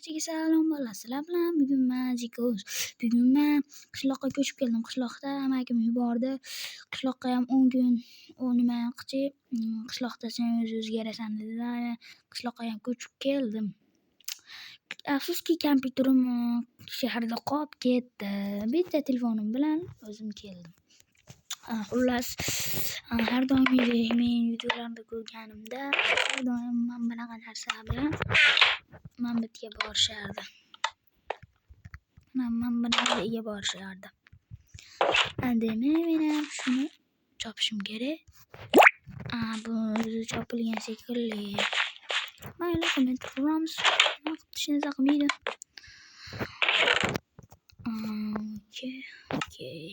Barchaga salom bolalar, sizlar bilan bugun men Zikos. Bugun men qishloqqa ko'chib keldim. Qishloqda amakim yubordi. Qishloqqa ham 10 kun nima qilchi, qishloqda sen o'zi o'zgarasan dedilar. Qishloqqa ham ko'chib keldim. Afsuski, kompyuterim shaharda qolib ketdi. Bitta telefonim bilan o'zim keldim. Xullas, har doimgidek men videolarda ko'rganimda har doim men bunaqa narsa bilan man bitga borishardi. Man bunaqa ega borishardi. Demak, men ham shuni chopishim kerak. Bu o'zi chopilgan shekilli. Mayli, men turamiz. Nima qilib hech narsa qilmaydi. Okey, okey.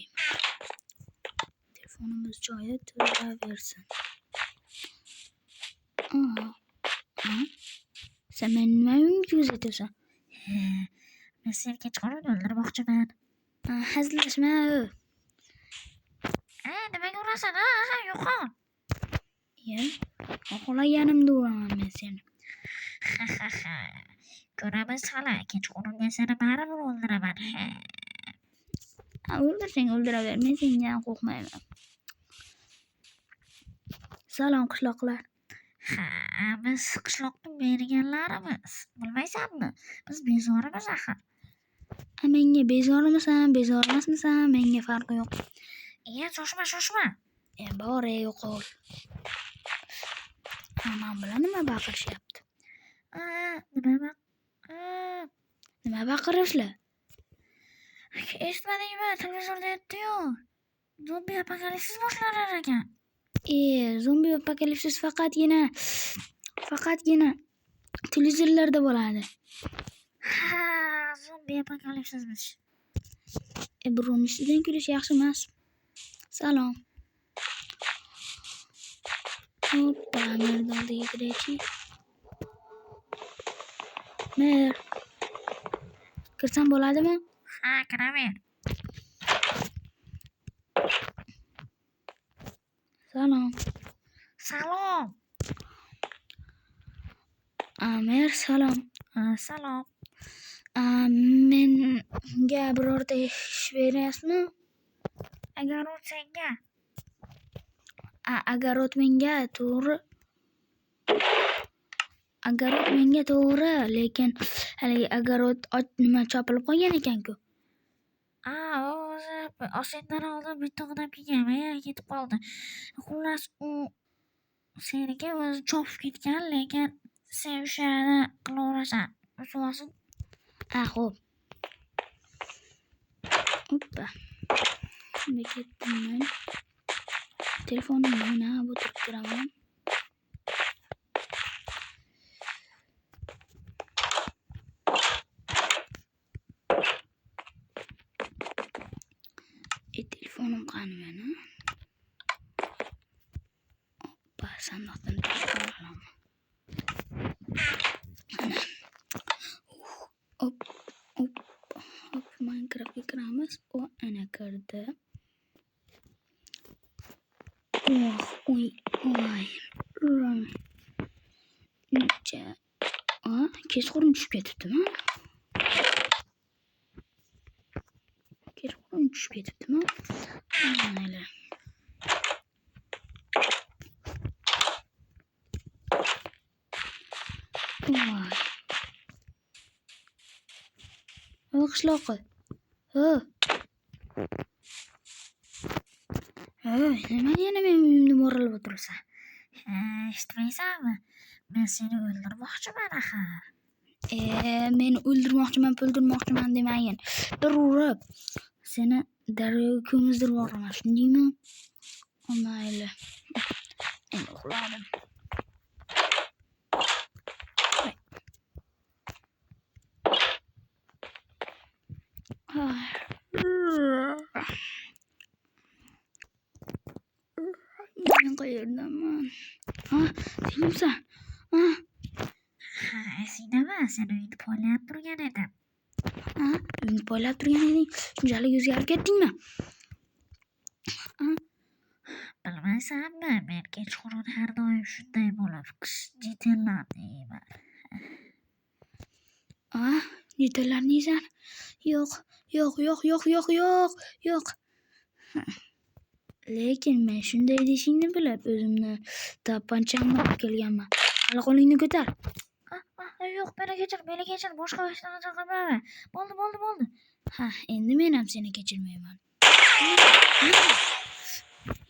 Telefonimiz joyida turaversin. Sen meni nima uyimga kuzatyosan? Men seni kechqurun o'ldirmoqchiman. Hazillashma. Nimaga urasan? Ha, yo'qol. Iya, xohlaganimda uraman men seni. Ha, ha, ha. Ko'ramiz hali, kechqurun men seni baribir o'ldiraman. O'ldirsang o'ldiraver, men sendan qo'rqmayman. Salom qishloqlar. Ha, biz qishloqning berganlarimiz. Bilmaysanmi? Biz bezorimiz axir. Menga bezormisan, bezor emasmisan, menga farqi yo'q. Iya, shoshma, shoshma. Bor, yo'qol. Men bilan nima baqirishyapti? Nima baqiryapsizlar? Eshitmadingmi? Televizorda aytdi-yu. Zombi apokalipsis boshlanar ekan. Zombi apokalipsis faqatgina televizorlarda bo'ladi. Ha, zombi apokalipsismish. Birovning ustidan kulish yaxshi emas. Salom. Hoppa, merni oldiga kiraychi. Mer. Kirsam bo'ladimi? Ha, kiraver. Salom. Salom. Mer, salom. Salom. Menga birorta ish beryapsizmi? Agarot senga. Agarot menga to'g'ri. Agarot menga to'g'ri, lekin haligi agarot nima chopilib qolgan ekan-ku. U o'zi sendan oldin bitta odam kelgan va yana ketib qoldi. Xullas, u seniki o'zi chopib ketgan, lekin sen o'shani qilaverasan. O'sib. Xo'p. Hoppa. Shunda ketdim men. Telefonimni o'ynab o'tirib turaman. Telefonim qani meni? Hoppa, sandiqdan telefon olaman. Ana. Hop, hop, hop, Minecraftga kiramiz. O ana kirdi. Oh, oy, oy. Necha? Kechqurun tushib ketibdimi? Kechqurun tushib ketibdimi? Mayli. Voy. O, qishloqi. Ho. Nima yana meni uyimni mo'ralab o'tiribsan? Eshitmaysanmi? Men seni o'ldirmoqchiman axir. Meni o'ldirmoqchiman, o'ldirmoqchiman demagin. Bir urib seni daryoga ko'mizdirib yuboraman, shundaymi? Mayli. Endi uxladim. Men qayerdaman? Ha, sen kimsan? Ha? Ha, esingdami? Sen uyni poylab turgan edim. Ha, uyni poylab turgan eding. Shunchalik o'zgarib ketdingmi? Ha? Bilmaysanmi? Men kechqurun har doim shunday bo'lib, qish jitillarni yeyman. A, netalarni yeysan? Yo'q, yo'q, yo'q, yo'q, yo'q, yo'q, yo'q. Lekin men shunday deyishingni bilib, o'zimni tapanchamni olib kelganman. Hali qo'lingni ko'tar. Ah, ah, yo'q, meni kechir, meni kechir, boshqa hech narsa qilmayman. Bo'ldi, bo'ldi, bo'ldi. Ha, endi men ham seni kechirmayman.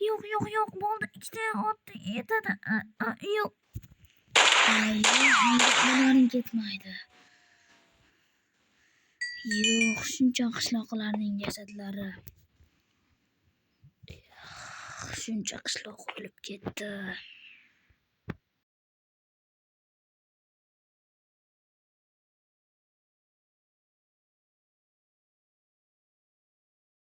Yo'q, yo'q, yo'q, bo'ldi. Ikkita otdi, yetadi. Ah, ah, yo'q. Ay, bunaring ketmaydi. Yo'q, shuncha qishloqlarning jasadlari. Shuncha qishloq o'lib ketdi.